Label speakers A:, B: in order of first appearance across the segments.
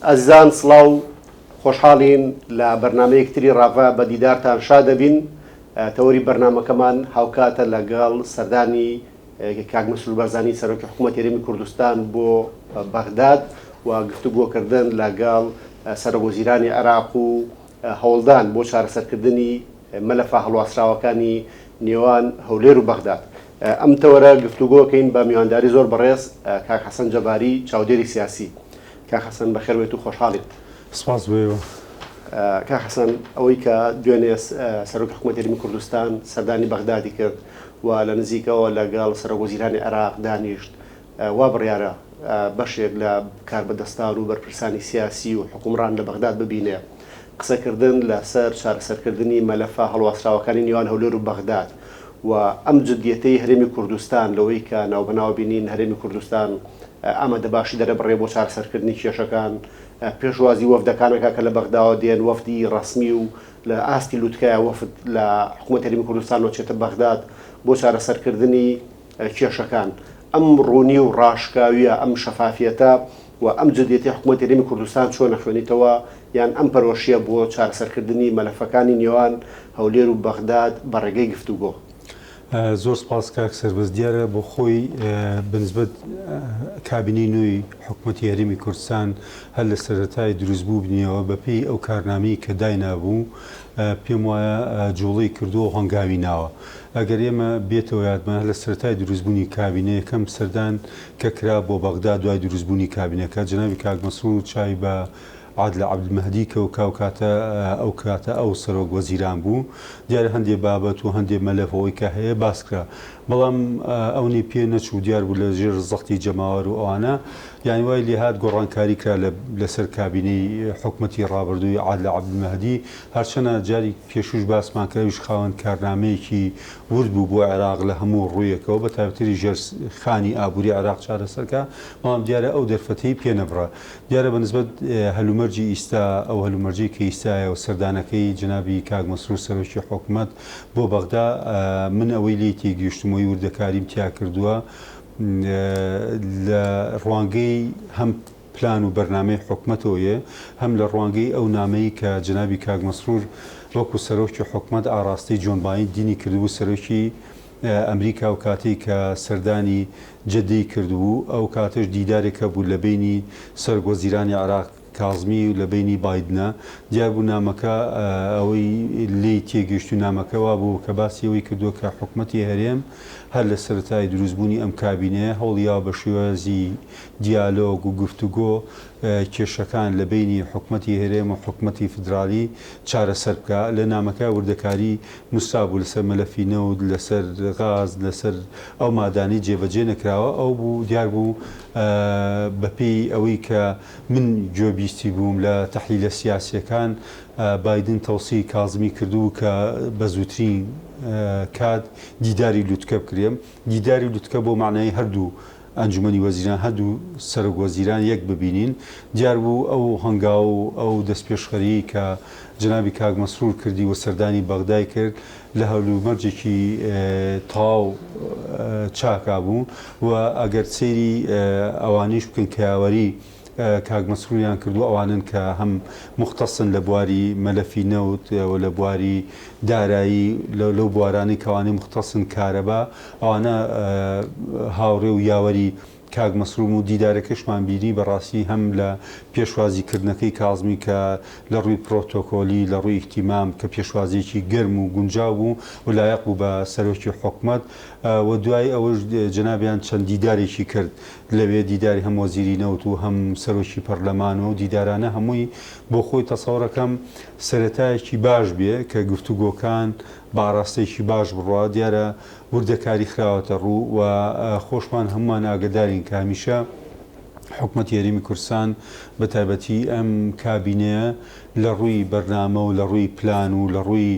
A: ئازیزان سڵاو خۆشحاڵین لە بەرنامەیەک تری ڕاڤە بە دیدارتان شا دەبین تەوەری بەرنامەکەمان هاوکاتە لەگەڵ سەردانی کاک مەسرور بارزانی سەرۆکی حکوومەت هەرێمی کوردستان بۆ بەغداد و گفتوگۆکردن لەگەڵ سەرۆک وەزیرانی عێراق و هەوڵدان بۆ چارەسەرکردنی مەلەفە هەڵواسراوەکانی نێوان هەولێر و بەغداد. ئەم تەوەرە گفتوگۆکەین بە میوانداری زۆر بەڕێز کاک حەسەن جەباری چاودێری سیاسی. کاک حەسەن بەخێر بێیت و خۆشحاڵین.
B: سپاس بۆ ئێوە.
A: کاک حەسەن ئەوەی کە دوێنێ سەرۆکی حکوومەتی هەرێمی کوردستان سەردانی بەغدادی کرد و لە نزیکەوە لەگەڵ سەرۆک وەزیرانی عێراق دانیشت، وا بڕیارە بەشێک لە کاربەدەستان و بەرپرسانی سیاسی و حوکمڕان لە بەغداد ببینێ. قسەکردن لەسەر چارەسەرکردنی مەلەفە هەڵواسراوەکانی نێوان هەولێر و بەغداد و ئەم جدیەتەی هەرێمی کوردستان لەوەی کە ناوبەناو بینین هەرێمی کوردستان ئامادەباشی دەرەبڕێ بۆ چارەسەرکردنی کێشەکان، پێشوازی وەفدەکان ئەکا کە لە بەغداوە دێن، وەفدی ڕەسمی و لە ئاستی لوتکەیە وەفد لە حکوومەتی هەرێمی کوردستانەوە چێتە بەغداد بۆ چارەسەرکردنی کێشەکان. ئەم ڕوونی و ڕاشکاوییە، ئەم شەفافیەتە و ئەم جدیەتەی حکوومەتی هەرێمی کوردستان چۆن ئەخوێنیتەوە یان ئەم پەرۆشییە بۆ چارەسەرکردنی مەلەفەکانی نێوان هەولێر و بەغداد بە ڕێگەی گفتوگۆ؟
B: زۆر سپاس کاک سەربەست. دیارە بۆ خۆی بە نسبەت کابینەی نوێی حکومەتی هەرێمی کوردستان هەر لە سەرەتای دروستبوونیەوە بە پێی ئەو کارنامەی کە داینابوو پێم وایە جوڵەی کردووە و هەنگاوی ناوە. ئەگەر ئێمە بێتەوە یادمان هەر لە سەرەتای دروستبوونی کابینە یەکەم سەردان کە کرا بۆ بەغدا دوای دروستبوونی کابینەکە جەنابی کاک مەسرور چاوی بە عادل عەبدولمەهدی کەوت کە ئەوکاتە ئەوکاتە ئەو سەرۆک وەزیران بوو دیارە هەندێ بابەت و هەندێ مەلەف ئەوەی کە هەیە باس کرا بەڵام ئەونی پێ نەچوو دیار بوو لە ژێر زەختی جەماوەر و ئەوانە یانی وای لێهات گۆڕانکاری کرا لە لەسەر کابینەی حکومەتی ڕابردووی عادل عەبدولمەهدی هەرچەنە جاری پێشووش باسمان کرد ئەویش خاوەن کارنامەیەکی ورد بوو بۆ عێراق لە هەموو ڕوویەکەوە بە تایبەتری ژێر خانی ئابووری عێراق چارەسەر کا بەڵام دیارە ئەو دەرفەتەی پێ نەبڕا دیارە بە نسبەت هەلومەرجی ئیستا ئەو هەلومەرجەی کە ئیستایە و سەردانەکەی جەنابی کاک مەسرور سەرۆکی حکومەت بۆ بەغدا من ئەوەی لێی تێگەیشتم و وردەکاریم تیا کردووە لە ڕوانگەی هەم پلان و بەرنامەی حکومەتەوەیە هەم لە ڕوانگەی ئەو نامەی کە جەنابی کاک مەسرور وەکو سەرۆکی حکومەت ئاڕاستەی جۆن بایدنی کردبوو سەرۆکی ئەمریکا ئەو کاتەی کە سەردانی جەدەی کردبوو ئەو کاتەش دیدارێک هەبوو لە بەینی سەرۆک وەزیرانی عێراق کازمی و لە بەینی بایدنە دیار بوو نامەکە ئەوەی لێی تێگەیشت و نامەکە وابوو کە باسی ئەوەی کردووە کە حکومەتی هەرێم هەر لە سەرەتای دروستبوونی ئەم کابینەیە هەوڵیاوە بە شێوازی دیالۆگ و گفتوگۆ کێشەکان لە بەینی حکومەتی هەرێم و حکومەتی فیدرالی چارەسەر بکا. لە نامەکە وردەکاری نووسرابوو لەسەر مەلەفی نەوت، لەسەر غاز، لەسەر ئەو مادانەی جێبەجێ نەکراوە، ئەو بوو دیار بوو بەپێی ئەوەی کە من گوێبیستی بووم لە تەحلیلە سیاسییەکان بایدن تەوسیی کازمی کردبوو کە بە زووترین کات دیداری لوتکە بکرێ. دیداری لوتکە بۆ مەعنای هەردوو ئەنجومەنی وەزیران هەردوو سەرۆک وەزیران یەک ببینین، دیار بوو ئەو هەنگاو و ئەو دەستپێشخەریی کە جەنابی کاک مەسرور کردی و سەردانی بەغدای کرد لە هەلومەرجێکی تەواو چاکا بوو و ئەگەر سەیری ئەوانەیش بکەین کە یاوەری کاک مەسروریان کردووە ئەوانەن کە هەم موختەسن لە بواری مەلەفی نەوت و لە بواری دارایی لەو بوارانەی کە ئەوانەی موختەسن کارەبا ئەوانە هاوڕێ و یاوەری کاک مەسرورم و دیدارەکەشمان بینی بەڕاستی هەم لە پێشوازی کردنەکەی کازمی کە لە ڕووی پرۆتۆکۆلی لە ڕووی ئیهتیمام کە پێشوازیەکی گەرم و گونجاو بوو و لایەق بوو بە سەرۆکی حکومەت و دوای ئەوەش جەنابیان چەند دیدارێکی کرد لەوێ دیداری هەم وەزیری نەوت و هەم سەرۆکی پەرلەمان و ئەو دیدارانە هەمووی بۆ خۆی تەسەورەکەم سەرەتایەکی باش بێ کە گفتوگۆکان بە ئاراستەیەکی باش بڕوا. دیارە وردەکاری خراوەتە ڕوو و خۆشمان هەموومان ئاگەدارین کە هەمیشە حکومەتی هەرێمی کوردستان بە تایبەتی ئەم کابینەیە لە ڕووی بەرنامە و لە ڕووی پلان و لە ڕووی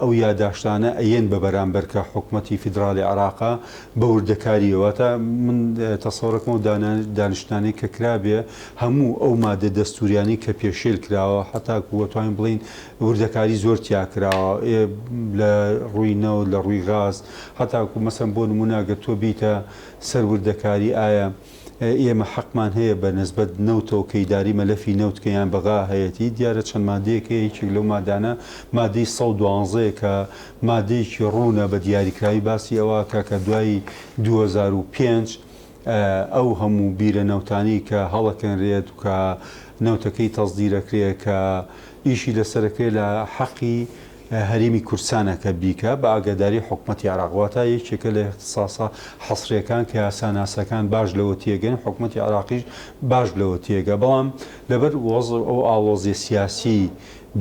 B: ئەو یاداشتانە ئەیەن بە بەرامبەر کە حکومەتی فیدراڵی عێراقە بە وردەکارییەوە واتە من تەسەورەکەم ئەو دانیشتنانەی کە کرابێ هەموو ئەو مادە دەستوریانەی کە پێشێل کراوە هەتاکو ئەتوانین بڵێین وردەکاری زۆر تیا کراوە لە ڕووی نەوت لە ڕووی غاز هەتاکو مەسەن بۆ نمونە گەر تۆ بیتە سەر وردەکاری ئایا. ئێمە حەقمان هەیە بە نسبەت نەوتەوە کە ئیدارەی مەلەفی نەوت کە یان بەغا هەیەتی، دیارە چەند مادەیەک هەیە یەکێک لەو مادانە مادەی 112 یە کە مادەیەکی ڕوونە بە دیاریکراوی باسی ئەوە ئەکا کە دوای 2005 ئەو هەموو بیرە نەوتانەی کە هەڵەکەنرێت و کە نەوتەکەی تەسدیرەکرێ کە ئیشی لەسەرەکرێ لە حەقی هەرێمی کوردسانە کە بیکا بە ئاگاداری حکومەتی عێراق واتا یەکێکە لە ئیختساسە حەسریەکان کە یاساناسەکان باش لەوە تێگەن حکومەتی عێراقیش باش لەوە تێگا بەڵام لەبەر وەزع ئەو ئاڵۆزیە سیاسی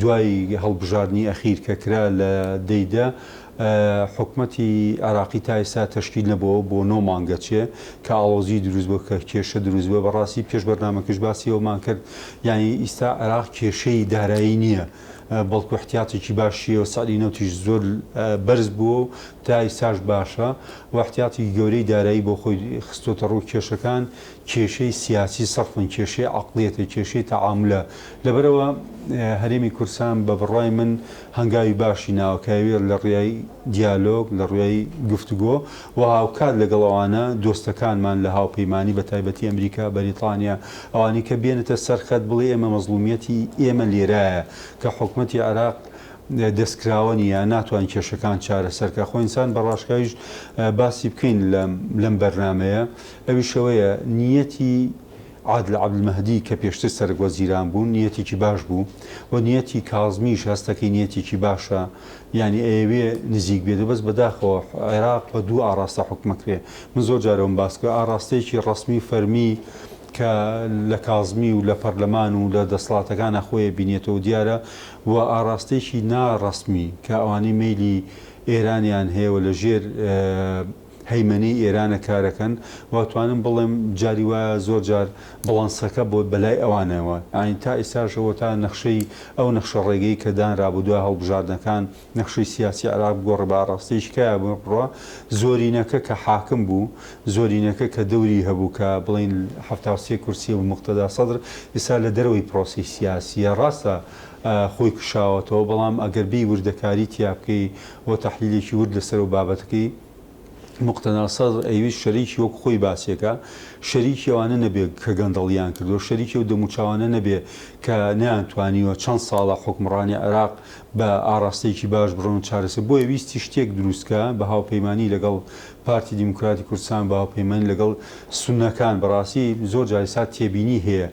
B: دوای هەڵبژاردنی ئەخیر کە کرا لە دەی دە حکومەتی عێراقی تا ئێستا تەشکیل نەبووە بۆ نۆ مانگە چێ کە ئاڵۆزی دروست بووە کە کێشە دروست بووە بەڕاستی پێش بەرنامەکەش باسی ئەومان کرد یانی ئیستا عێراق کێشەی دارایی نییە بەڵکو احتیاطێکی باشیە و سعری نەوتیش زۆر بەرز بووە و تا ئیستاش باشە و احتیاطێکی گەورەی دارایی بۆ خۆی خستۆتە ڕوو کێشەکان کێشەی سیاسی سەرفن کێشەی عەقڵیەتە کێشەی تەعامولە لەبەرئەوە هەرێمی کوردستان بە بڕوای من هەنگاوی باشی ناوە کە ئەوێ لە ڕێی دیالۆگ لە ڕێی گفتوگۆ و هاوکات لەگەڵ ئەوانە دۆستەکانمان لە هاوپەیمانی بە تایبەتی ئەمریکا، بەریتانیا ئەوانی کە بێنێتە سەر خەت بڵێ ئێمە مەزڵومیەتی ئێمە لێرایە کە حکومەتی عێراق دەستکراوە نییە ناتوان کێشەکان چارەسەر کە خۆ ئینسان بە ڕاشکاویش باسی بکەین لەم بەرنامەیە ئەویش ئەوەیە نیەتی عادل عەبدولمەهدی کە پێشتر سەرەک وەزیران بوو نیەتێکی باش بوو و نیەتی کازمیش هەستەکەی نیەتێکی باشە یانی ئەیەوێ نزیک بێت بەس بەداخەوە عێراق بە دوو ئاڕاستە حوکمەکرێ من زۆر جار ئەوم باس کرد ئاڕاستەیەکی ڕەسمی و فەرمی کە لە کازمی و لە پەرلەمان و لە دەسڵاتەکانا خۆی بینێتەوە دیارە و ئاڕاستەیەکی نا ڕەسمی کە ئەوانەی مەیلی ئێرانیان هەیە و لە ژێر هەیمەنەی ئێرانە کارەکەن و ئەتوانم بڵێم جاری وایە زۆر جار بڵەنسەکە بۆ بەلای ئەوانەوە یانی تا ئیستاش ئەوە تا نەخشەی ئەو نەخشە ڕێگەی کە دانرابوو دوای هەڵبژاردنەکان نەخشەی سیاسی عێراق بگۆڕێ بە ئاڕاستەیەکی کایا بڕوا زۆرینەکە کە حاکم بوو زۆرینەکە کە دەوری هەبوو کە بڵێین 73 کورسی هەبوو موقتەدا سەدر ئیستا لە دەرەوەی پرۆسەی سیاسیە ڕاستە خۆی کشاوەتەوە بەڵام ئەگەر بێی وردەکاری تیا بکەی و تەحلیلێکی ورد لەسەر ئەو بابەتەکەی موقتەدا سەدر ئەیویست شەریکی وەک خۆی باسیەکا شەریکی ئەوانە نەبێ کە گەندەڵیان کردوە شەریکی ئەو دەموچاوانە نەبێ کە نەیانتوانیوە چەند ساڵە حوکمڕانی عێراق بە ئاڕاستەیەکی باش بڕۆن و چارەسەر بۆیە ویستی شتێک دروست کا بە هاوپەیمانی لەگەڵ پارتی دیموکراتی کوردستان بە هاوپەیمانی لەگەڵ سوننەکان بەڕاستی زۆر جار ئیستا تێبینی هەیە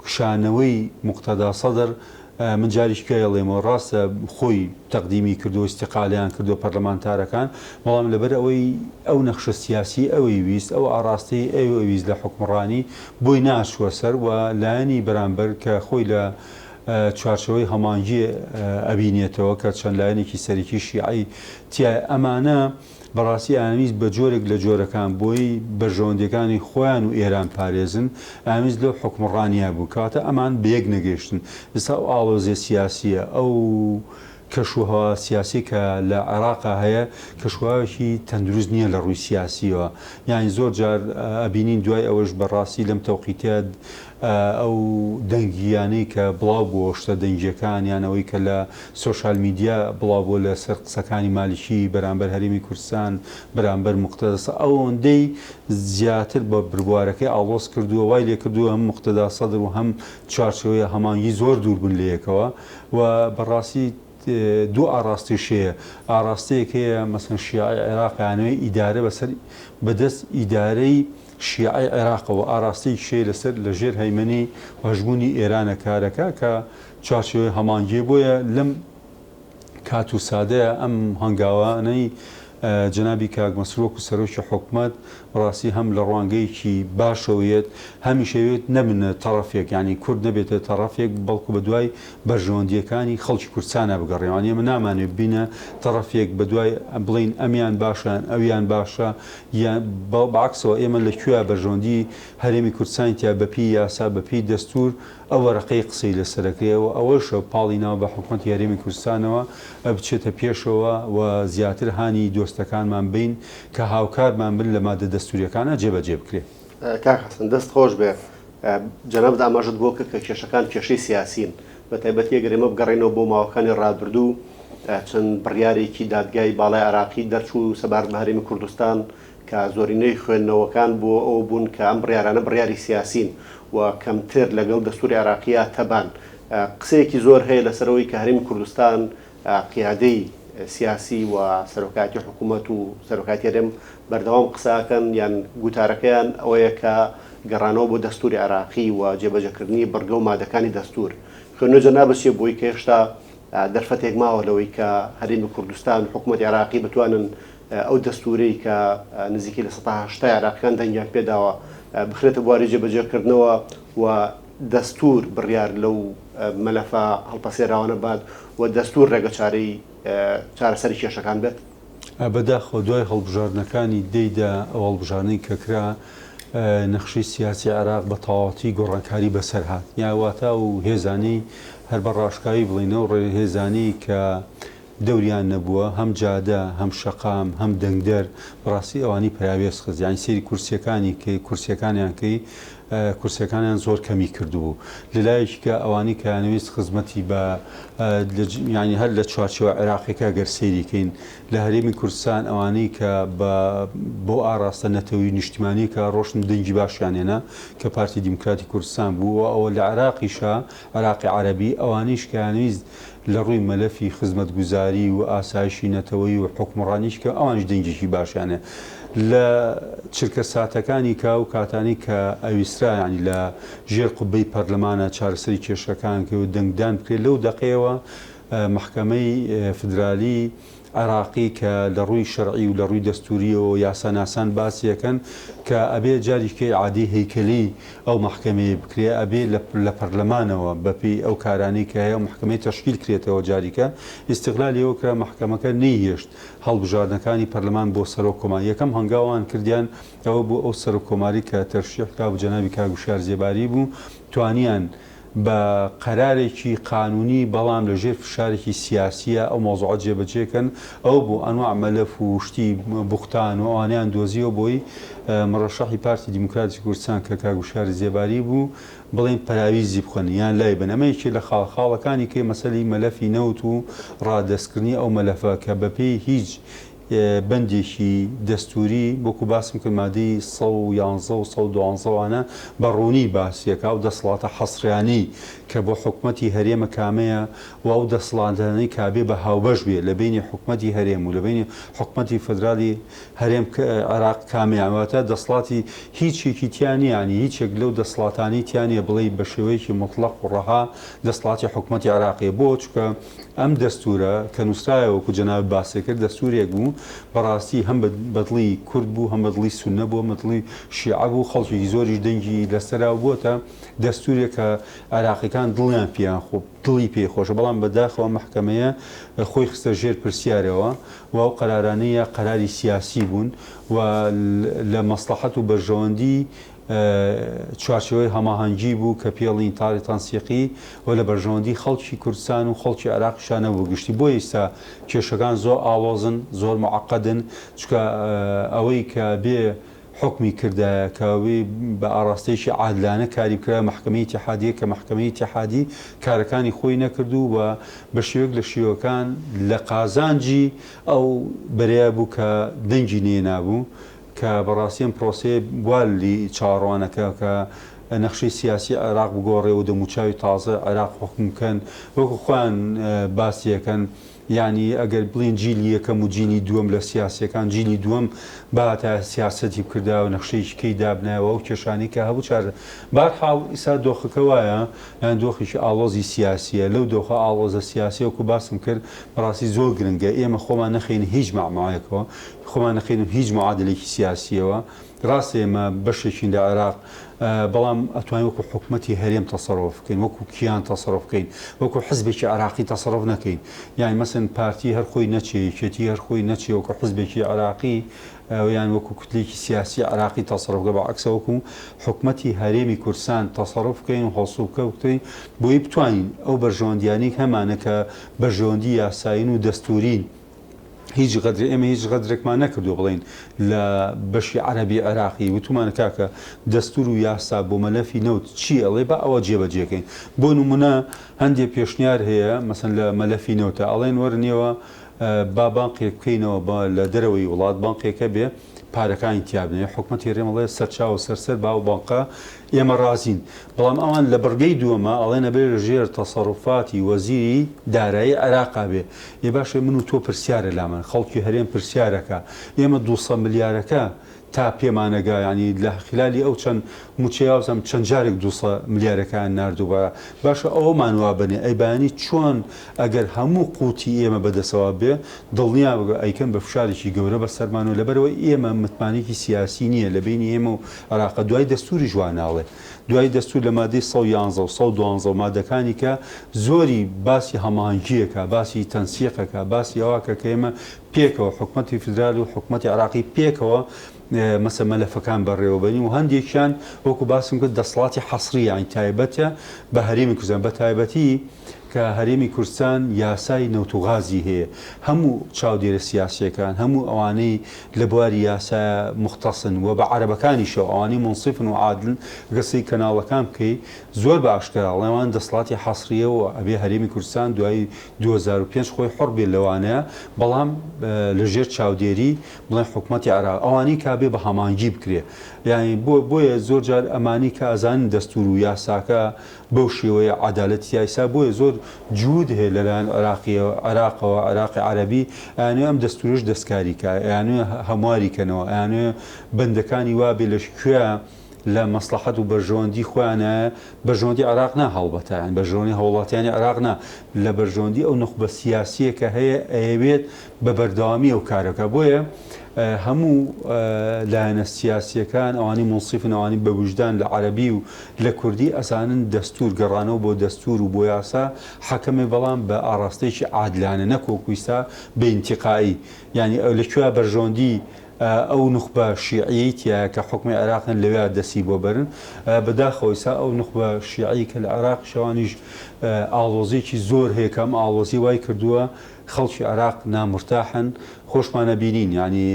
B: کشانەوەی موقتەدا سەدر من جاریش پێی ئەڵێمەوە ڕاستە خۆی تەقدیمی کردووە ئیستیقالەیان کردووە پەرلەمانتارەکان بەڵام لەبەر ئەوەی ئەو نەخشە سیاسی ئەوی ویست ئەو ئاڕاستەی ئەوی ویست لە حوکمڕانی بۆی ناچووە سەر و لایەنی بەرامبەر کە خۆی لە چوارچێوەی هەمانگی ئەبینێتەوە کە چەند لایەنێکی سەرەکی شیعەی تیایە ئەمانە بەڕاستی ئەیانویست بە جۆرێک لە جۆرەکان بۆی بەرژەوەندیەکانی خۆیان و ئێران پارێزن، ئەیانویست لەو حوکمڕانیە بوو. کەواتە ئەمان بەیەک نەگەیشتن. ئێستا ئەو ئاڵۆزیە سیاسیە، ئەو کەش و هەوا سیاسیە کە لە عێراقا هەیە، کەشوهەوایەکی تەندروست نیە لە ڕووی سیاسیەوە. یانی زۆر جار ئەبینین دوای ئەوەش بەڕاستی لەم تەوقیتە ئەو دەنگییانەی کە بڵاو بووە، شتە دەنگییەکان یان ئەوەی کە لە سۆشیال میدیا بڵاو بووە لەسەر قسەکانی مالیکی بەرامبەر هەرێمی کوردستان، بەرامبەر موقتەدا سەدر، ئەوەندەی زیاتر بە بربوارەکەی ئاڵۆز کردووە، وای لێکردووە هەم موقتەدا سەدر و هەم چوارچێوەی هەماهەنگی زۆر دوور بن لەیەکەوە و بەڕاستی دوو ئاڕاستەیش هەیە، ئاڕاستەیەک هەیە مەسەلەن شیعەی عێراق ئەیانەوێت ئیدارە بەسەر بەدەست ئیدارەی شیعەی عێراقەوە ئاراستەیەکیش هەیە لەسەر لە ژێر هەیمەنەی و هەژموونی ئێرانە کارەکە کە چوارچێوەی هەمانگیە بۆیە لەم کات و سادەیە ئەم هەنگاوانەی جەنابی کاک مەسرور وەکو سەرۆکی حکومەت بەڕاستی هەم لە ڕوانگەیەکی باشەوە یەت هەمیش ئەوێت نەبنە تەڕەفێک یانی کورد نەبێتە تەڕەفێک بەڵکو بەدوای بەرژەوەندییەکانی خەڵکی کوردستانا بگەڕێین یانی ئێمە نامانەوێت ببینە تەڕەفێک بەدوای بڵێین ئەمیان باشە یان ئەویان باشە یان بە عەکسەوە ئێمە لە کوێیا بەرژەوەندی هەرێمی کوردستانی تیا بە پێی یاسا بە پێی دەستوور ئەو وەرەقەی قسەی لەسەرەکرێ و ئەوەشە پاڵی ناوە بە حکومەتی هەرێمی کوردستانەوە بچێتە پێشەوە و زیاتر هانی دۆستەکانمان بەین کە هاوکارمان بن لە مادە دەستوریەکانا جێبەجێ بکرێ.
A: کاک حەسەن دەست خۆش بێ. جەنابت ئاماژەت بۆ کرد کە کێشەکان کێشەی سیاسین، بە تایبەتی ئەگەر ئێمە بگەڕێینەوە بۆ ماوەکانی ڕابردوو چەند بڕیارێکی دادگای باڵای عێراقی دەرچوو سەبارەت بە هەرێمی کوردستان. کە زۆرینەی خوێندنەوەکان بۆ ئەوە بوون کە ئەم بڕیارانە بڕیاری سیاسین و کەمتر لەگەڵ دەستوری عێراقییا تەبان. قسەیەکی زۆر هەیە لەسەر ئەوەی کە هەرێمی کوردستان قیادەی سیاسی و سەرۆکایەتی حکوومەت و سەرۆکایەتی هەرێم بەردەوام قسە ئەکەن یان گوتارەکەیان ئەوەیە کە گەڕانەوە بۆ دەستوری عێراقی و جێبەجێکردنی بڕگە و مادەکانی دەستور. خوێندنەوەی جەنابت چییە بۆی کە هێشتا دەرفەتێک ماوە لەوەی کە هەرێمی کوردستان و حکوومەتی عێراقی بتوانن ئەو دەستوورەی کە نزیکەی 80% عێراقیەکان دەنگیان پێداوە بخرێتە بواری جێبەجێکردنەوە و دەستوور بڕیار لەو مەلەفە هەڵپەسێراوانە بات و دەستوور ڕێگەچارەی چارەسەری کێشەکان بێت؟
B: بەداخەوە دوای هەڵبژاردنەکانی دەیدا ئەو هەڵبژاردنەی کە کرا نەخشەی سیاسی عێراق بە تەواوەتی گۆڕانکاری بەسەر هات یا واتا و هێزانەی هەر بە ڕاشکاوی بڵێین ئەو هێزانەی کە دەوریان نەبووە هەم جادە هەم شەقام هەم دەنگدەر بەڕاستی ئەوانی پەراوێز خست یانی سەیری کورسیەکانی کەی کورسیەکانیان کەی کورسیەکانیان زۆر کەمی کردبوو لەلایەکی کە ئەوانی کە یانەویست خزمەتی بە یانی هەر لە چوارچێوە عێراقیەکە گەر سەیری کەین لە هەرێمی کوردستان ئەوانەی کە بە بۆ ئاراستە نەتەوەی نیشتیمانی کە ڕۆشن دەنگی باشیان هێنا کە پارتی دیموکراتی کوردستان بوو و ئەوە لە عێراقیشا عێراقی عەرەبی ئەوانیش کە یانەویست لە ڕووی مەلەفی خزمەتگوزاری و ئاسایشی نەتەوەیی و حوکمڕانیش کە ئەوانیش دەنگێکی باشیان هەیە لە چرکە ساتەکانی کە ئەو کاتانەی کە ئەویسترا یانی لە ژێر قوبەی پەرلەمانە چارەسەری کێشەکان بکرێ و دەنگدان بکرێ لەو دەقەیەوە مەحکەمەی فدرالی عێراقی کە لە ڕووی شەرعی و لە ڕووی دەستوورییەوە یاساناسان باسی ئەکەن کە ئەبێ جاریکە ئیعادەی هەیکەلی ئەو مەحکەمەیە بکرێ ئەبێ لە پەرلەمانەوە بە پێی ئەو کارانەی کە هەیە مەحکەمەی تەشکیل کرێتەوە جاریکە ئیستغلالی ئەوە کرا مەحکەمەکە نەیهێشت هەڵبژاردنەکانی پەرلەمان بۆ سەرۆک کۆمار یەکەم هەنگاوان کردیان ئەوە بوو ئەو سەرۆک کۆماری کە تەرشیح کرابوو جەنابی کاک وشیار زێباری بوو توانیان بە قەرارێکی قانونی بەڵام لە ژێر فشارێکی سیاسیە ئەو مەوزوعە جێبەجێ کەن، ئەوە بوو ئەنواع مەلەف و شتی بوختان و ئەوانەیان دۆزیەوە بۆی مڕەشەحی پارتی دیموکراتی کوردستان کە کاک وشیار زێباری بوو بڵێن پەراویزی بخەن یان لای بەن ئەمە یەکێ لە خاڵ خاڵەکانی کەی مەسەلەی مەلەفی نەوت و ڕادەستکردنی ئەو مەلەفە کە بەپێی هیچ بەندێکی دەستووری وەکو باسم کرد مادەی 111 و 112 وانە بە ڕوونی باسی ئەکا ئەو دەسڵاتە حەسریانەی کە بۆ حکومەتی هەرێمە کامەیە و ئەو دەسڵاتانەی کە ئەبێ بە هاوبەش بێ لە بەینی حکومەتی هەرێم و لە بەینی حکومەتی فدرالی هەرێم عێراق کامەیە واتە دەسڵاتی هیچێکی تیا نییە یانی هیچێک لەو دەسڵاتانەی تیا نییە بڵێی بە شێوەیەکی موتڵەق و ڕەها دەسڵاتی حکومەتی عێراقیە بۆ چونکە ئەم دەستوورە کە نووسرایە وەکو جەنابت باست کرد دەستوورێک بوو بەڕاستی هەم بە دڵی کورد بوو هەم بە دڵی سوننە بوو هەم بە دڵی شیعە بوو خەڵکێکی زۆریش دەنگی لەسەرا و بۆتە دەستوورێک کە عێراقیەکان دڵیان پێیان دڵی پێی خۆشە بەڵام بەداخەوە ئەم مەحکەمەیە خۆی خستە ژێر پرسیارەوە و ئەو قەرارانەیە قەراری سیاسی بوون و لە مەسڵەحەت و بەرژەوەندی چوارچێوەی هەماهەنگی بوو کە پێڵین تاری تەنسیقی و لە بەرژەوەندی خەڵکی کوردستان و خەڵکی عێراقیشا نەبوو گشتی بۆیە ئیستا کێشەکان زۆر ئاڵۆزن زۆر معقدن چونکە ئەوەی کە بێ حوکمی کردایە کە ئەوی بە ئاڕاستەیەکی عادلانە کاری بکرایە مەحکەمەی ئیتیحادیە کە مەحکەمەی ئیتیحادی کارەکانی خۆی نەکردو و بە شێوەیەک لە شێوەکان لە قازانجی ئەو بەرەیە بوو کە دەنگی نەیەنابوو کە بەڕاستی ئەم پرۆسەیە وا لی چاوەڕوانەکە کە نەخشەی سیاسی عێراق بگۆڕێ و دەموچاوی تازە عێراق حوکم بکەن وەکو خۆیان باسی ئەکەن یانی ئەگەر بڵێن جیلی یەکەم و جیلی دووەم لە سیاسیەکان جیلی دووەم بهاتایە سیاسەتی بکردایە و نەخشەیەکی کەی دابنایەوە ئەو کێشانەی کە هەبوو چارە بەهەرحاڵ ئیستا دۆخەکە وایە یان دۆخێکی ئاڵۆزی سیاسیە لەو دۆخە ئاڵۆزە سیاسیە وەکو باسم کرد بەڕاستی زۆر گرنگە ئێمە خۆمان نەخەینە هیچ مەعمایەکەوە خۆمان نەخەینە هیچ معادلێکی سیاسیەوە ڕاستە ئێمە بەشێکین لە عێراق بەڵام ئەتوانین وەکو حکومەتی هەرێم تەسەرۆف بکەین وەکو کیان تەسەرۆف بکەین وەکو حزبێکی عێراقی تەسەرۆف نەکەین یانی مەسەن پارتی هەر خۆی نەچێ یەکێتی هەر خۆی نەچێ وەکو حزبێکی عێراقی یان وەکو کوتلێکی سیاسی عێراقی تەسەرۆف بکە بەعەکسە وەکو حکومەتی هەرێمی کوردستان تەسەرۆف بکەین و هەڵسوبکەوت بکەین بۆی بتوانین ئەو بەرژەوەندیانەی هەمانە کە بەرژەوەندی یاسایین و دەستورین هیچ غەدرێ ئێمە هیچ غەدرێکمان نەکردووە بڵێین لە بەشی عەرەبی عێراقی وتومانە کاکە دەستور و یاسا بۆ مەلەفی نەوت چی ئەڵێ با ئەوە جێبەجێکەین بۆ نمونە هەندێ پێشنیار هەیە مەسەن لە مەلەفی نەوتە ئەڵێن وەرنیەوە با بانقێک بکەینەوە بە لە دەرەوەی وڵات بانقێکە بێ. پارەکانی تیا بنێ، حکومەتی هەرێم ئەڵێ سەرچاوە سەرسەر با و بانقە ئێمە ڕازین، بەڵام ئەوان لە بڕگەی دووەما ئەڵێن ئەبێ لە ژێر تەسەروفاتی وەزیری دارایی عێراقا بێ، ئێ باشە من و تۆ پرسیارە لامان، خەڵکی هەرێم پرسیارەکا، ئێمە 200 ملیارەکە تا پێمانەگا یانی لە خلالی ئەو چەند موچەیە وابزانم چەند جارێک 200 ملیارەکەیان ناردوو بە باشە ئەوەمان وا بنێ ئەی بەیانی چۆن ئەگەر هەموو قوتی ئێمە بەدەسەوە بێ دڵنیا بە ئەیکەن بە فشارێکی گەورە بەسەرمان و لەبەرئەوەی ئێمە متمانەیەکی سیاسی نییە لە بەینی ئێمە و عێراقە دوای دەستوریش وا ناڵێ دوای دەستور لە مادەی 111 و 112 و مادەکانی کە زۆری باسی هەماهەنگیەکە باسی تەنسیقەکە باسی ئەوەکە کە ئێمە پێکەوە حکومەتی فیدرال و حکومەتی عێراقی پێکەوە مەسە مەلەفەکان بەڕێوەبەرین و هەندێکیان وەکو باسم کرد دەسەڵاتی حەسری یانی تایبەتە بە هەرێمی کوردستان بە تایبەتی کە هەرێمی کوردستان یاسای نەوت و غازی هەیە هەموو چاودێرە سیاسیەکان هەموو ئەوانەی لە بواری یاسایە موختەسن و بە عەرەبەکانیشەوە ئەوانەی مونسیفن و عادلن گەر سەیری کەناڵەکان بکەی زۆر بە ئاشکرا ئەڵێن ئەوان دەسەڵاتی حەسریە و ئەبێ هەرێمی کوردستان دوای 2005 خۆی حوڕ بێت لەوانەیە بەڵام لە ژێر چاودێری بڵێن حکومەتی عێراق ئەوانەی کا بێ بە هەماهەنگی بکرێ یانی بۆ بۆیە زۆر جار ئەمانی کە ئەزانن دەستور و یاساکە بەو شێوەیە عەدالەتی یایسا بۆیە زۆر جهود هەیە لەلایەن عێراقیەوە عێراقەوە عێراقی عەرەبی ئەیانەوێ ئەم دەستورەش دەستکاری کا ئەیانەوێ هەمواری کەنەوە ئەیانەوێ بەندەکانی وابێ لە کوێ لە مەسڵەحەت و بەرژەوەندی خۆیانایە بەرژەوەندی عێراق نا هەڵبەتە یانی بەرژەوەندی هاوڵاتیانی عێراق نا لە بەرژەوەندی ئەو نوخبە سیاسیە کە هەیە ئەیەوێت بە بەردەوامی ئەو کارە بکات بۆیە هەموو لایەنە سیاسیەکان ئەوانی مونسیفن ئەوانی بە ویژدان لە عەرەبی و لە کوردی ئەزانن دەستور گەڕانەوە بۆ دەستور و بۆ یاسا حەکەمێ بەڵام بە ئاڕاستەیەکی عادلانە نەک وەکو ئیستا بە ئینتیقائی یانی لە کوێ بەرژەوەندی ئەو نوخبە شیعیەی تیایە کە حوکمی عێراقن لەوێیا دەسی بۆ بەرن بەداخەوە ئیستا ئەو نوخبە شیعی کە لە عێراقیش ئەوانیش ئاڵۆزیەکی زۆر هەیە کە ئەم ئاڵۆزیە وای کردووە خەڵکی عێراق نامورتاحن خۆشمان ئەبینین یانی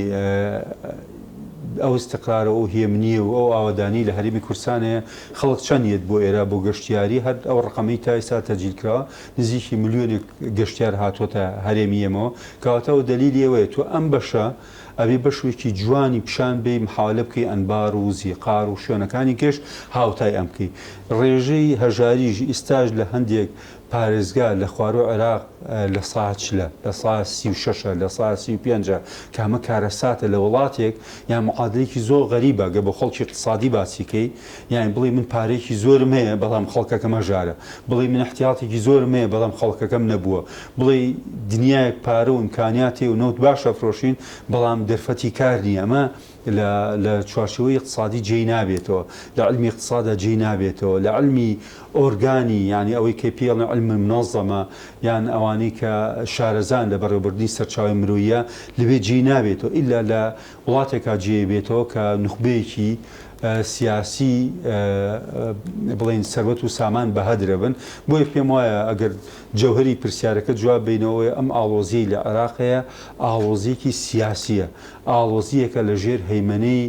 B: ئەو ئیستقرارە و ئەو هێمنیە و ئەو ئاوەدانی لە هەرێمی کوردستان هەیە خەڵک چەند یەت بۆ ئێرە بۆ گەشتیاری هەر ئەو ڕقەمەی تا ئێستا تەجیل کراوە نزیکی ملیۆنێک گەشتیار هاتۆتە هەرێمی ئێمەوە کەواتە ئەو دەلیلی ئەوەیە تۆ ئەم بەشە ئەبێ بەشێکی جوانی پیشان بەی محاولە بکەی ئەنبار و زیقار و شوێنەکانی کەش هاوتای ئەم بکەی ڕێژەی هەژاریش ئیستاش لە هەندێک پارێزگا لە خواروو عێراق لە سا چلە، لە سا 36ە، لە سا 35ە، کە ئەمە کارەساتە لە وڵاتێک، یان معادلەیەکی زۆر غەریبە گەر بۆ خەڵکی ئیقتسادی باسی کەی، یانی بڵێی من پارەیەکی زۆرم هەیە بەڵام خەڵکەکەم هەژارە، بڵێی من ئیحتیاتێکی زۆرم هەیە بەڵام خەڵکەکەم نەبووە، بڵێی دنیایەک پارە و ئیمکانیات هەیە و نەوت باش ئەفرۆشین بەڵام دەرفەتی کار نییە، ئەمە لە لە چوارچێوەی ئیقتسادی جێی نابێتەوە، لە عیلمی ئیقتسادا جێی نابێتەوە، لە عیلمی ئۆرگانی یانی ئەوەی کە پێی ئەڵێن علم المنظمە یان ئەوانەی کە شارەزان لە بەڕێوەبردنی سەرچاوەی مرۆییە لەوێ جێی نابێتەوە ئیلا لە وڵاتێکا جێی بێتەوە کە نوخبەیەکی سیاسی بڵێین سەروەت و سامان بە هەدرە بن بۆیە پێم وایە ئەگەر جەوهەری پرسیارەکە جواب بینەوە ئەم ئاڵۆزیەی لە عێراق هەیە ئاڵۆزیەکی سیاسیە ئاڵۆزییەکە لە ژێر هەیمەنەی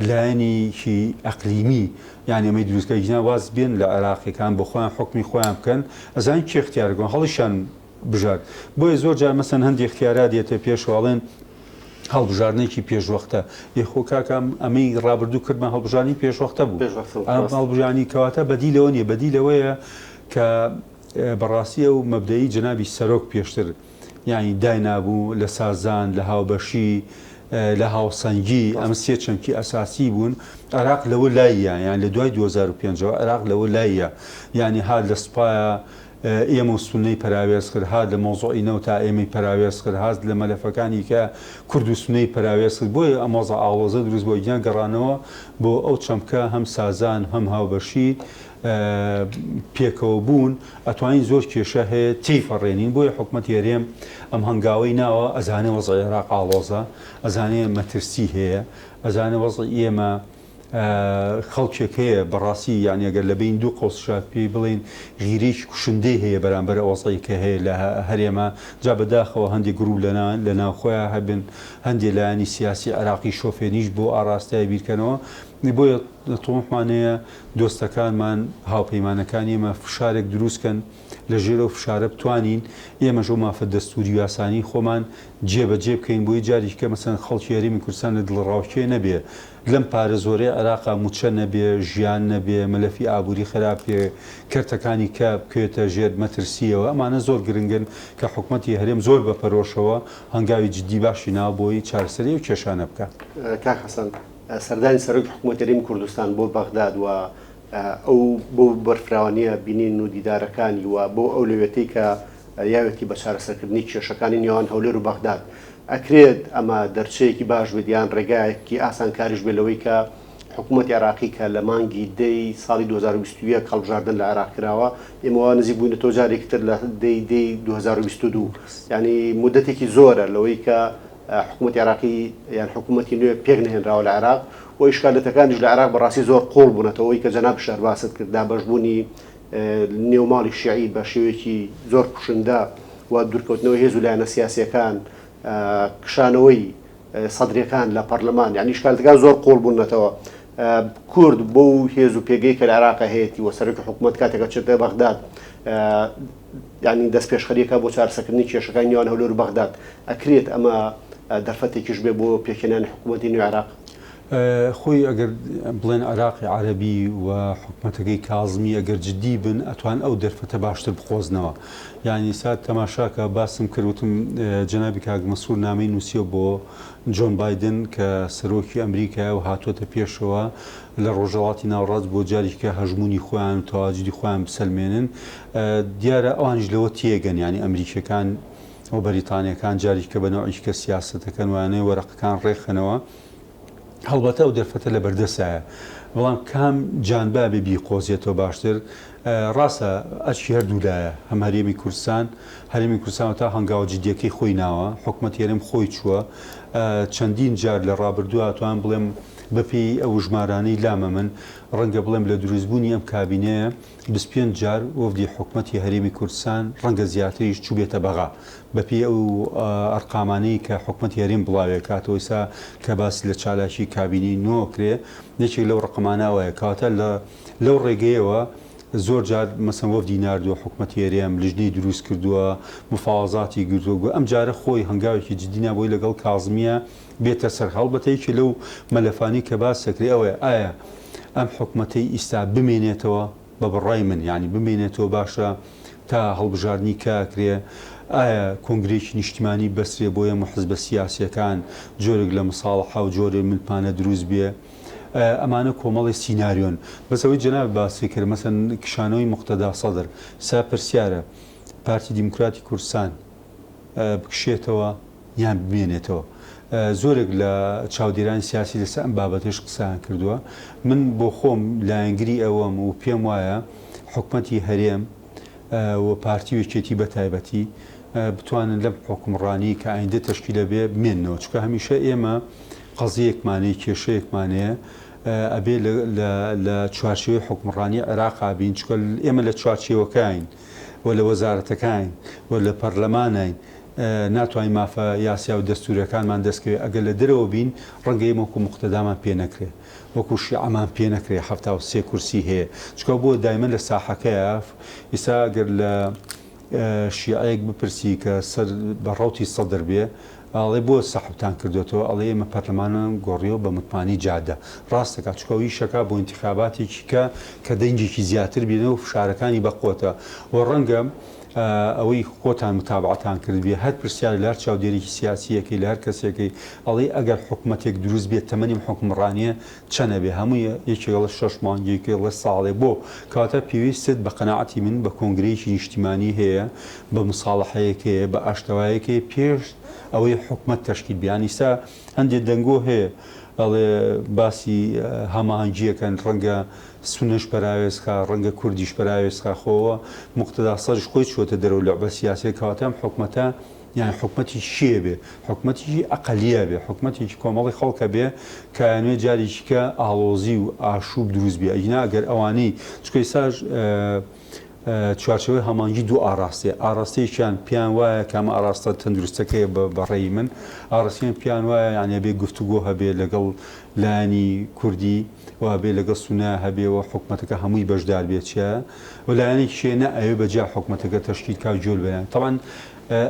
B: لایەنێکی ئەقلیمی یانی ئەمەی دروست کرد گینا واز بێن لە عێراقیەکان بۆ خۆیان حوکمی خۆیان بکەن ئەزانین کێ اختیارەکەن هەڵیشیان بژارد بۆیە زۆر جار مەسەن هەندی اختیارات دێتە پێشەوە ئەڵێن هەڵبژاردنێکی پێشوەختە ئێ خۆ کاکە ئەمەی ڕابردوو کردمان هەڵبژاردنی پێشوەختە بوو ئەم هەڵبژانی کەواتە بەدی لەوە نییە بەدی لەوەیە کە بەڕاستی ئەو مەبدەئی جەنابی سەرۆک پێشتر یانی داینابوو لە سازان، لە هاوبەشی، لە هاوسەنگی، ئەم سێ چەمکی ئەساسی بوون، عێراق لەوە لاییە، یانی لە دوای 2005 ەوە عێراق لەوە لاییە، یانی هات لە سوپایا ئێمە و سوننەی پەراوێز کرد، هات لە مەوزوعی نەوتا ئێمەی پەراوێز کرد، هات لە مەلەفەکانی کە کورد و سوننەی پەراوێز کرد، بۆیە ئەم وەزع ئاڵۆزە دروست بووە، گیان گەڕانەوە بۆ ئەو چەمکە هەم سازان هەم هاوبەشی، پێکەوە بوون ئەتوانین زۆر کێشە هەیە تێیپەڕێنین بۆیە حکومەتی هەرێم ئەم هەنگاوەی ناوە ئەزانێ وەزعی عێراق ئاڵۆزە ئەزانێ مەترسی هەیە ئەزانێ وەزعی ئێمە خەڵکێک هەیە بەڕاستی یعنی ئەگەر لە بین دوو قەوسشا پێی بڵێین غیرەیەکی کوشندەی هەیە بەرامبەر ئەو وەزعی کە هەیە لە هەرێمە جا بەداخەوە هەندێک گروپ لە ناوخۆیان هەبن هەندێک لایەنی سیاسی عێراقی شۆفێنیش بۆ ئاراستەیە بیرکەنەوە بۆیە تموحمان هەیە دۆستەکانمان، هاوپەیمانەکانی ئێمە فشارێک دروست کەن لە ژێر ئەو فشارە بتوانین ئێمەش ئەو مافە دەستووری و یاسانەی خۆمان جێ بە جێ بکەین بۆی جارێکی کە مەسەلەن خەڵکی هەرێمی کوردستان لە دڵەڕاوکێ نەبێ لەم پارە زۆرەی عێراقا موچە نەبێ ژیان نەبێ مەلەفی ئابووری خراپ بێ کەرتەکانی کە بکەوێتە ژێر مەترسییەوە ئەمانە زۆر گرنگن کە حکومەتی هەرێم زۆر بە پەرۆشەوە هەنگاوی جدی باشی ناوە بۆی چارەسەری ئەو کێشانە بکات.
A: کاک حەسەن، سەردانی سەرۆکی حکومەتی هەرێمی کوردستان بۆ بەغداد و ئەو بەو بەرفراوانییە بینین و دیدارەکانی و بەو ئەولەویەتەی کە یاوێتی بە چارەسەرکردنی کێشەکانی نێوان هەولێر و بەغداد، ئەکرێت ئەمە دەرچەیەکی باش بێت یان ڕێگایەکی ئاسانکاریش بێت لەوەی کە حکوومەتی عێراقی کە لە مانگی دەی ساڵی 2021 هەڵبژاردن لە عێراق کراوە، ئێمە وا نزیک بووینەتەوە جارێکی تر لە دەی دەی 2022 یانی مودەتێکی زۆرە لەوەی کە حکوومەتی عێراقی یان حکوومەتی نوێ پێک نەهێنراوە لە عێراق و ئیشکالەتەکانیش لە عێراق بەڕاستی زۆر قووڵ بوونەتەوە ئەوەی کە جەنابیشت هەر باست کرد دابەشبوونی نێو ماڵی شیعی بە شێوەیەکی زۆر کوشندە و دوورکەوتنەوەی هێز و لایەنە سیاسییەکان کشانەوەی سەدریەکان لە پەرلەمان یانی ئیشکالەتەکان زۆر قوڵ بوونەتەوە کورد بەو هێز و پێگەی کە لە عێراق هەیەتی و سەرۆکی حکوومەت کاتێک ئەچێتە بەغداد یانی دەستپێشخەریەکە بۆ چارەسەکردنی کێشەکانی نێوان هەولێر و بەغداد ئەکرێت ئەمە دەرفەتێکیش بێ بۆ پێکهێنانی حکوومەتی نوێ عێراق؟
B: خۆی ئەگەر بڵێن عێراقی عەرەبی و حکومەتەکەی کازمی ئەگەر جدی بن ئەتوان ئەو دەرفەتە باشتر بقۆزنەوە یانی سا تەماشاکە باسم کرد وتم جەنابی کاک مەسرور نامەی نووسیوە بۆ جۆن بایدن کە سەرۆکی ئەمریکایە و هاتووەتە پێشەوە لە ڕۆژهەڵاتی ناوەڕاست بۆ جارێکیکە هەژموونی خۆیان و تەواجودی خۆیان بسەلمێنن دیارە ئەوانیش لەوە تێگەن یانی ئەمریکیەکان و بەریتانیەکان جارێکیکە بە نەوعێکیکە سیاسەتەکەن وانەیە وەرەقەکان ڕێکخەنەوە هەڵبەتە ئەو دەرفەتە لە بەردەستایە، بەڵام کام جانبا بێ بیقۆزێتەوە باشتر؟ ڕاستە ئەرکی هەردوولایە، هەم هەرێمی کوردستان، هەرێمی کوردستان تا هەنگاوە جدییەکەی خۆی ناوە، حکومەتی هەرێم خۆی چووە، چەندین جار لە ڕابردووە ئەتوانم بڵێم بەپێی ئەو ژمارانەی لامە من ڕەنگە بڵێم لە دروستبوونی ئەم کابینەیە 25 جار وەفدی حکومەتی هەرێمی کوردستان ڕەنگە زیاتریش چووبێتە بەغا بەپێی ئەو ئەرقامانەی کە حکومەتی هەرێم بڵاوێکاتەوە ئیستا کە باس لە چالاکی کابینەی نۆ ئەکرێ یەکێک لەو ڕەقەمانە ئەوەیە کەواتە لە لەو ڕێگەیەوە زۆر جار مەسەن وەفدی ناردووە حکومەتی هەرێم لجنەی دروست کردووە مفاوەزاتی گرتووە گوو ئەم جارە خۆی هەنگاوێکی جدی نا بۆی لەگەڵ کازمیە بێتە سەر هەڵبەتە یەکێ لەو مەلەفانەی کە باس دەکرێ ئەوەیە ئایا ئەم حکومەتەی ئیستا بمێنێتەوە بە بڕوای من یانی بمێنێتەوە باشە تا هەڵبژاردنی کە ئەکرێ ئایا کۆنگرەیەکی نیشتیمانی بەسرێ بۆ ئێمە حزبە سیاسیەکان جۆرێک لە مساڵحە و جۆرێ ملپانە دروست بێ ئەمانە کۆمەڵی سیناریۆن بەس ئەوەی جەنابت باسی کرد مەسەن کشانەوەی موقتەدا سەدر سا پرسیارە پارتی دیموکراتی کوردستان بکشێتەوە یان بمێنێتەوە. زۆرێک لە چاودێرانی سیاسی لەسەر ئەم بابەتەش قسەیان کردووە. من بۆ خۆم لایەنگری ئەوەم و پێم وایە حکومەتی هەرێم و پارتی و یەکێتی بە تایبەتی بتوانن لەم حوکمڕانیەی کە ئایندە تەشکیل ئەبێ بمێننەوە. چونکە هەمیشە ئێمە قەزیەیەکمان هەیە، کێشەیەکمان هەیە ئەبێ لە چوارچێوەی حوکمڕانی عێراقا بین، چونکە ئێمە لە چوارچێوەکەین و لە وەزارەتەکاین و لە پەرلەمانین ناتوانین مافە یاسیا و دەستوریەکانمان دەستکەوێت، ئەگەر لە دەرەوە بین ڕەنگە ئێمە وەکو موقتەدامان پێ نەکرێ، وەکو شیعەمان پێ نەکرێ 73 کورسی هەیە، چونکە بۆ دایمەن لە ساحەکەیە، ئیستا ئەگەر لە شیعەیەک بپرسی کە سەر بە ڕەوتی سەدر بێ ئەڵێ بۆ سەحبتان کردۆتەوە، ئەڵێ ئێمە پەرلەمانمان گۆڕیەوە بە متمانەی جادە، ڕاست دەکات چونکە ئەو ئیشەکا بۆ ئینتیخاباتێکی کە کە دەنگێکی زیاتر بینێ و فشارەکانی بەقوەتە و ڕەنگە ئەوەی خۆتان متابعەتان کردبێ هەر پرسیار لە هەر چاودێرێکی سیاسی ئەکەی لە هەر کەسێکەی ئەڵێی ئەگەر حکومەتێک دروست بێت تەمەنی ئەم حوکمڕانیە چەند ئەبێ هەمووی یەکێک ئەڵێ شەش مانگ یەکێک ئەڵێ ساڵێ بۆ کەواتە پێویستت بە قەناعەتی من بە کۆنگرەیەکی نیشتیمانی هەیە بە مساڵحەیەک هەیە بە ئاشتەوایەک هەیە پێش ئەوەی حکومەت تەشکیل بێ یان ئیستا هەندێ دەنگۆ هەیە ئەڵێ باسی هەماهەنگیەکەن ڕەنگە سوننەش پەراوێز خا، ڕەنگە کوردیش پەراوێز خا، خۆ ئەوە موقتەدا سەدریش خۆی چووەتە دەرەوە لوعبە سیاسیە، کەواتە ئەم حکومەتە یانی حکومەتێکی کێ بێ؟ حکومەتێکی ئەقەلیە بێ، حکومەتێکی کۆمەڵی خەڵکە بێ کە ئەیانەوێ جارێکی کە ئاڵۆزی و ئاشوب دروست بێ، ئەگینا ئەگەر ئەوانەی چونکە ئیستاش. چوارچێوەی هەماهەنگی دوو ئاڕاستەیە، ئاڕاستەیەکیان پێیان وایە کە ئەمە ئاڕاستە تەندروستەکەیە بە ڕێی من، ئاڕاستەیان پێیان وایە یانی ئەبێ گفتوگۆ هەبێ لەگەڵ لایەنی کوردی و ئەبێ لەگەڵ سوننە هەبێ و حکومەتەکە هەمووی بەشدار بێ چیە و لایەنێکیش هەیە نا ئەوێ بە جیا حکومەتەکە تەشکیل کا و گوێ لەیان تەبعەن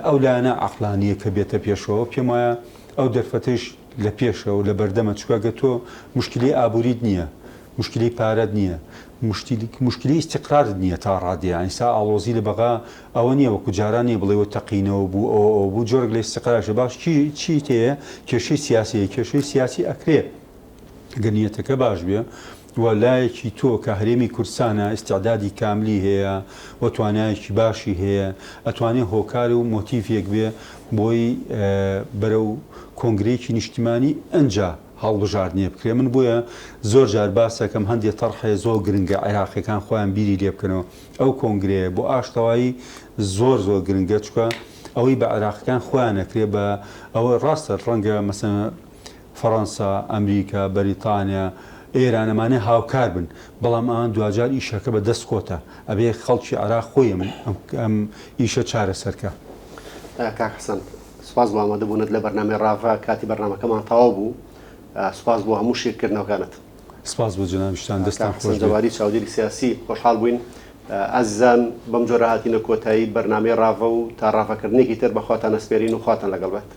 B: ئەو لایەنە عەقڵانییە کە بێتە پێشەوە پێم وایە ئەو دەرفەتەیش لە پێشە و لە بەردەمە چونکە گەر تۆ موشکیلەی ئابووریت نییە موشکیلەی پارەت نییە موشکیلەی ئیستیقرارت نییە تا ڕادەیە یانی سا ئاڵۆزی لە بەغا ئەوە نییە وەکو جاران نییە بڵێ وە تەقینەوە بوو ئەوە ئەوە بوو جۆرێک لە ئیستیقرارش باش چی چی تێیە کێشەی سیاسی هەیە کێشەی سیاسی ئەکرێ گەر نیەتەکە باش بێ و لایەکی تۆ کە هەرێمی کوردستانە ئیستعدادی کاملی هەیە و توانایەکی باشی هەیە ئەتوانێ هۆکار و مۆتیڤێک بێ بۆی بەرەو کۆنگرەیەکی نیشتیمانی ئەنجا هەڵبژاردنێ بکرێ من بۆیە زۆر جار باسەکەم هەندێ تەڕح هەیە زۆر گرنگە عێراقیەکان خۆیان بیری لێ بکەنەوە ئەو کۆنگرەیە بۆ ئاشتەوایی زۆر زۆر گرنگە چونکە ئەوەی بە عێراقیەکان خۆیان ئەکرێ بە ئەوە ڕاستە ڕەنگە مەسەن فەڕەنسا، ئەمریکا، بەریتانیا، ئێران ئەمانە هاوکار بن، بەڵام ئەوان دواجار ئیشەکە بە دەست خۆتە، ئەبێ خەڵکی عێراق خۆی ئەم ئیشە چارەسەر کا.
A: کاک حەسەن سوپاس بۆ ئامادە بوونت لە بەرنامەی ڕاڤە، کاتی بەرنامەکەمان تەواو بوو، سوپاس بۆ هەموو شیرکردنەوەکانت.
B: سپاس بۆ جەنابیشتان دەستتان
A: کاک حەسەن
B: خۆش بێ.
A: جەباری چاودێری سیاسی خۆشحاڵ بووین. ئازیزان بەم جۆرە هاتینە کۆتایی بەرنامەی ڕاڤە و تا ڕاڤەکردنێکی تر بە خواتان ئەسپێرین و خواتان لەگەڵ بێت.